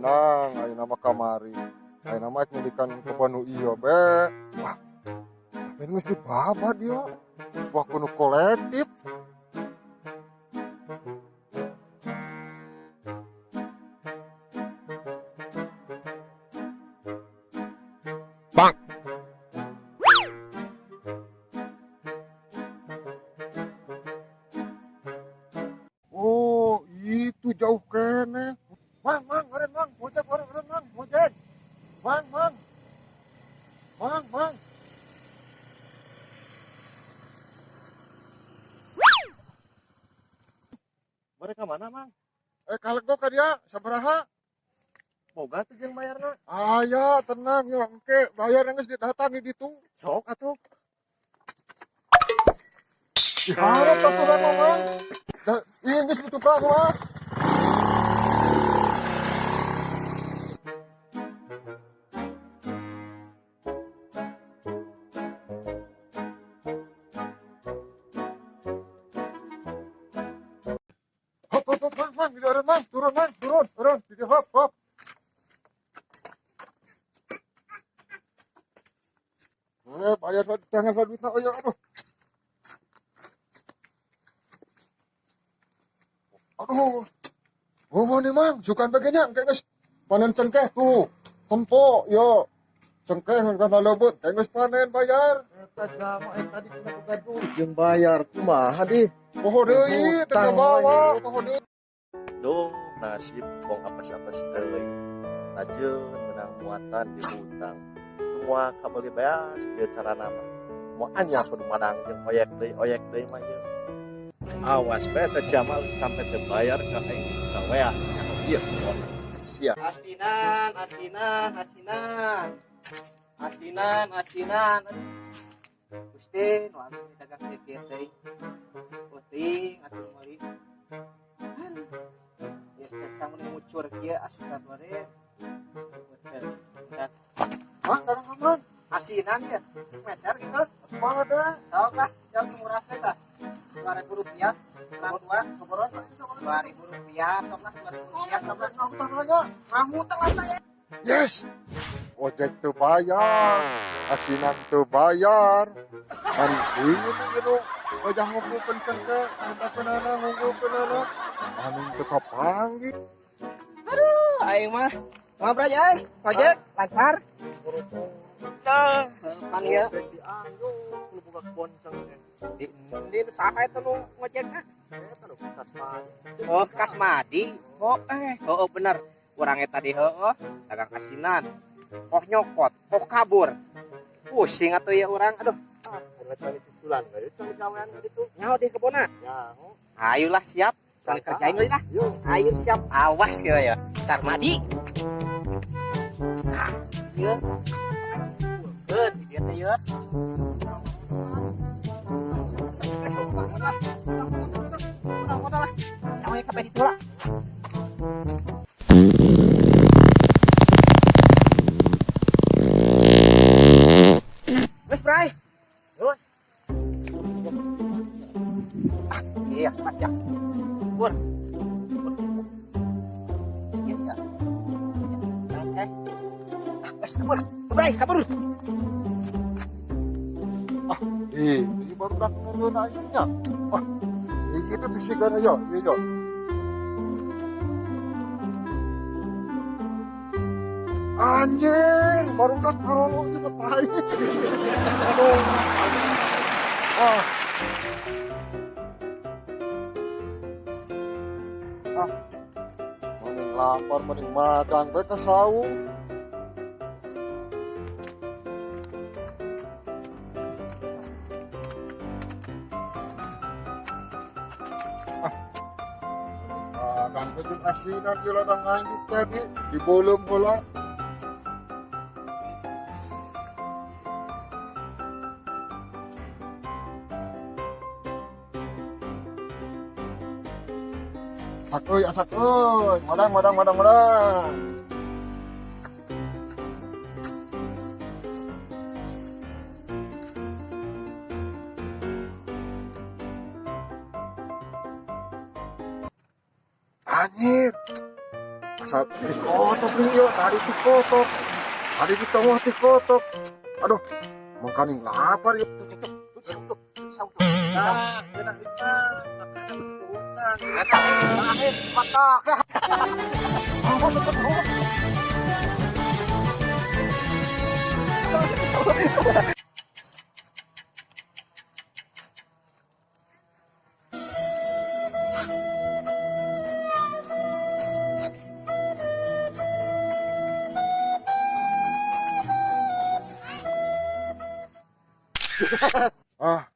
Menang ayeuna mah kamari. Ayeuna mah nyedikan kebon nu ieu be. Wah, tapi geus dibabat ieu. Wah, kudu kolektif. Bang. Oh, itu jauh kene. Mang, mang, meren mang, ojek, meren, meren mang, ojek. Mang, mang. Mang, mang. Mereka mana, Mang? Kalego ka dia, sabaraha? Boga teh jeung bayarna. Aya, tenang ya, engke bayar geus didatangi ditu. Sok atuh. Diharap atuh kan, Mang. Da, ieu geus ditukang mah. Hop, hop, hop, mang, mang, di dalam, mang, turun, mang, turun, turun, di hop, hop. Bayar jangan pak duitna, oh ya, aduh. Aduh. Oh, nih, mang, sukan bagainya, kayak guys, panen cengkeh tuh, tempo, yo, cengkeh karena lobot, kayak guys panen bayar. Eta jama eta tadi cenah boga duit jeung bayar kumaha dih? Poho deui, teu Hutang bawa, we. poho deui. Duh, nasib bong apes-apes teuing. Lajeun menang muatan di hutang. Semua kabeli beas kieu carana mah. Moal anya kudu madang jeung oyek deui mah ieu. Awas bae teh Jamal sampai teu bayar ka aing gawean. Ieu siap. Asinan, asinan, asinan. Asinan, asinan. Gusti, nu abdi dagang teh kieu teh. Penting atuh meuli. Ya teh samun mucur kieu astagfirullah. Mang, dagang aman. Asinan ya, meser gitu. Banget dah. Sok lah, jauh murah teh tah. 2.000 rupiah, kurang dua. Sabaraha ieu sabaraha? 2.000 rupiah, sok lah 2.000 rupiah, sok lah. Ngahutang aja. Ngahutang lah teh. Yes. Ojek teu bayar, asinan teu bayar. Kan kuing gitu. Wajah ngumpulkeun cengkeh, ngetakeunana ngumpulkeunana. Anu teu kapanggih. Aduh, aing mah. Mah bray euy, ojek lancar. Tah, pan ieu. Dianjuk lu boga kebon cengkeh. Di di saha eta nu ngojekna? Eta nu Kasmadi. Oh, Kasmadi. Oh, oh, bener. Urang eta di heueuh, dagang asinan. Oh nyokot, oh kabur. Pusing atuh ya urang, aduh. Ah, urang susulan ka ditu gawean ka ditu. Nyaho di kebonna. Nyaho. Ayolah siap. Kali kerjain deui lah. Yuk. Ayo siap, awas kira ya. Tarmadi. Ah, ieu. Keun di dieu teh ieu. Nyawa kabeh ditolak. Wes, Bray. Terus. Ah, iya, mat ya. Pur. Iya, iya. Oke. Ah, wes kabur. Bray, kabur. Ah, ini baru dah nurun aingnya. Ah, ini itu tuh sigana ya, iya ya. Anjing, baru dah nurun itu tai. Aduh. Ah. Ah. Mending lapar, mending madang bae ka saung. Madang bae jeung asinan ieu ladang nganjuk tadi dibeuleum heula. Asak euy, asak euy. Madang, madang, madang, madang. Anjir. Asa dikotok nih ieu, tadi dikotok. Tadi di tengah dikotok. Aduh, mangkaning lapar ya. Tuh, tuh, tuh. Tuh, tuh, tuh, tuh. Ah, geunah lima, makana geus ke hutang. Eta eh, akhir kotok. Apa sih? Ah,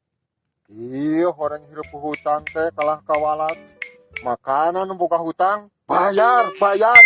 iya orang hirup hutang teh kalah kawalat. Makanan buka hutang, bayar, bayar.